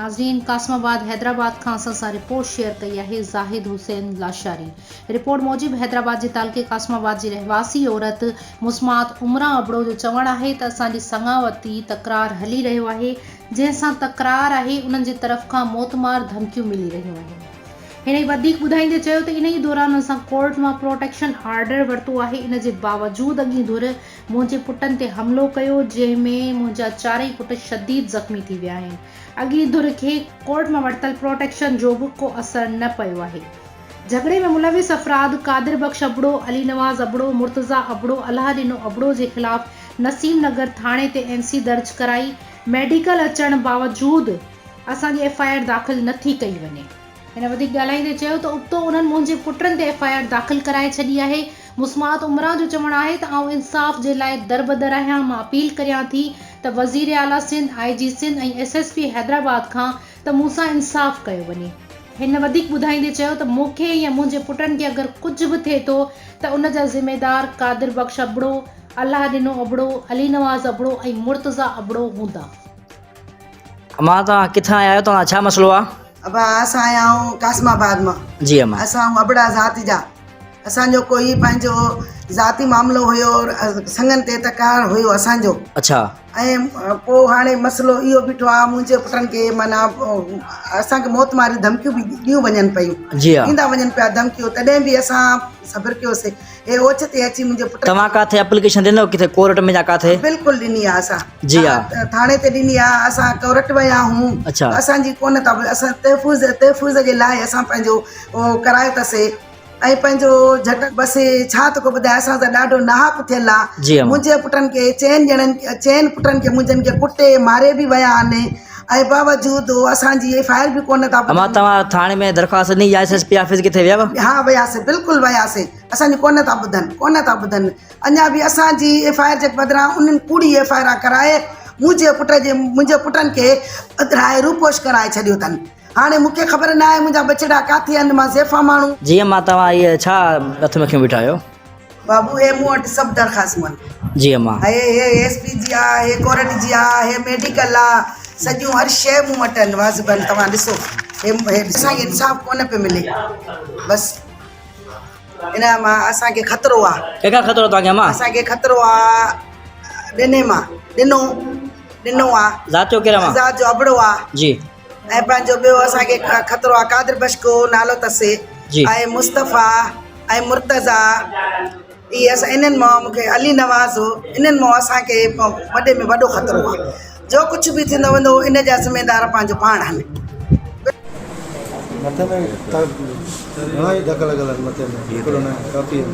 ناظرين قاسم آباد حيدرآباد کان اسان سان رپورٽ شيئر ڪئي آهي زاهد حسين لاشاري رپورٽ موجب حيدرآباد جي تعلقي قاسم آباد جي رهواسي عورت مسمات عمران ابڙو جو چوڻ آهي ته اسان جي سڱاوتي تڪرار هلي رهيو آهي جنهن سان تڪرار آهي انهن جي طرف کان موتمار ڌمڪيون ملي رهيون آهن. هن وڌيڪ ٻڌائيندي چيو ته انهي دوران اسان ڪورٽ مان پروٽيڪشن آرڊر ورتو آهي ان جي باوجود اڳين ڌر منهنجي پٽن تي حملو ڪيو جنهن ۾ منهنجا چارئي پٽ شديد زخمي ٿي ويا آهن اڳين ڌر کي ڪورٽ مان ورتل پروٽيڪشن جو به ڪو اثر نه پيو آهي جهڳڙي ۾ ملوث افراد قادر بخش ابڙو، علي نواز ابڙو، مرتضيٰ ابڙو، الهه ڏنو ابڙو جي خلاف نسيم نگر ٿاڻي تي اين سي درج ڪرائي ميڊيڪل اچڻ باوجود اسان جي ايف I R داخل نه ٿي ڪئي وڃي. هن وڌيڪ ڳالهائيندي چيو ته ابتو انهن منهنجي پٽن تي ايف I R داخل ڪرائي ڇڏي آهي. مسمات عمران جو چوڻ آهي ته آئون انصاف جي لاء دربدر آهيان، مان اپيل ڪريان ٿي ته وزير اعليٰ Sindh, I G Sindh ۽ S S P Hyderabad کان ته مون سان انصاف ڪيو وڃي. هن وڌيڪ ٻڌائيندي چيو ته مون کي يا منهنجي پٽن کي اگر ڪجهه به ٿئي ٿو ته ان جا ذميدار قادر بخش ابڙو، الله ڏنو ابڙو، علي نواز ابڙو ۽ مرتضيٰ ابڙو هوندا. امان توهان ڪٿان آيا آهيو توهان ڇا مسئلو آ. ابا اسان آيا آهيون قاسم آباد مان. جي امان. اسان آهيون ابڙا ذات جا اسان جو ڪوئي پنهنجو ذاتي معاملو هيو سڱن تي تڪرار هيو اسان جو. اڇا. ۽ پوء هاڻي مسئلو اهو بيٺو آ منهنجي پٽن کي معنيٰ اسان کي موت ماري ڌمڪيون به ڏيون وڃن پيون. جي ها. ڏيندا وڃن پيا ڌمڪيون تڏهن به اسان صبر ڪيوسي. هي اوچتي اچي منهنجي پٽ توهان ڪاٿي اپليڪيشن ڏنو ڪٿي ڪورٽ ۾ يا ڪاٿي؟ بلڪل ڏني آ اسان. جي ها. ٿاڻي تي ڏني آ اسان ڪورٽ ويا هون. اڇا. اسان جي ڪونه ٿا اسان تحفظ تحفظ جي لاء اسان پنهنجو ڪرايو تسي ۽ پنهنجو جهٽ بس ڇا توکي ٻڌايان اسان سان ڏاڍو ناحق ٿيل آ. جي ها. منهنجي پٽن کي چئن ڄڻن چئن پٽن کي منهنجن کي ڪٽي ماري به ويا آهن ۽ باوجود اسان جي ايف I R به ڪونه ٿا امان ٻڌن. توهان ٿاڻي ۾ درخواست ڏني يا ايس ايس پي آفيس ڪٿي ويا هئا؟ ها وياسي بلڪل وياسي. اسان جي ڪونه ٿا ٻڌن ڪونه ٿا ٻڌن اڃا به اسان جي ايف I R جي بدران انهن ڪوڙي ايف I R ڪرائي منهنجي پٽ جي منهنجي پٽن کي ٻڌرائي روپوش ڪرائي ڇڏيو اٿن هاڻي مون کي خبر نه آهي منهنجا ٻچڙا ڪاٿي آهن مان زيفا ماڻهو. جي امان توهان هي ڇا هٿ ۾ کنيو بيٺا آهيو. بابو هي مون وٽ سڀ درخواستون آهن. جي امان. هي هي ايس پي جي آ هي ڪورٽ جي آ هي ميڊيڪل آ سڄيون هر شيء مون وٽ آهن واجب آهن توهان ڏسو هي هي اسان کي انصاف ڪونه پيو ملي بس. ان مان اسان کي خطرو آ. ڪنهن کان خطرو توهان کي امان؟ اسان کي خطرو آ ڏني مان ڏنو ڏنو آ. ذات جو ڪير امان؟ ذات جو ابڙو آ. جي. ۽ پنهنجو ٻيو اسان کي خطرو آ قادر بخش نالو تس. جي. ۽ مصطفيٰ ۽ مرتضيٰ اهي اسان انهن مان مون کي علي نواز انهن مان اسان کي وڏي ۾ وڏو خطرو آ. جو ڪجهه به ٿيندو ويندو ان جا ذميدار پنهنجو پاڻ آهن. مٿي ۾ گهڻا ئي ڌڪ لڳل آهن مٿي ۾ هڪڙو نه ڪافي آهن.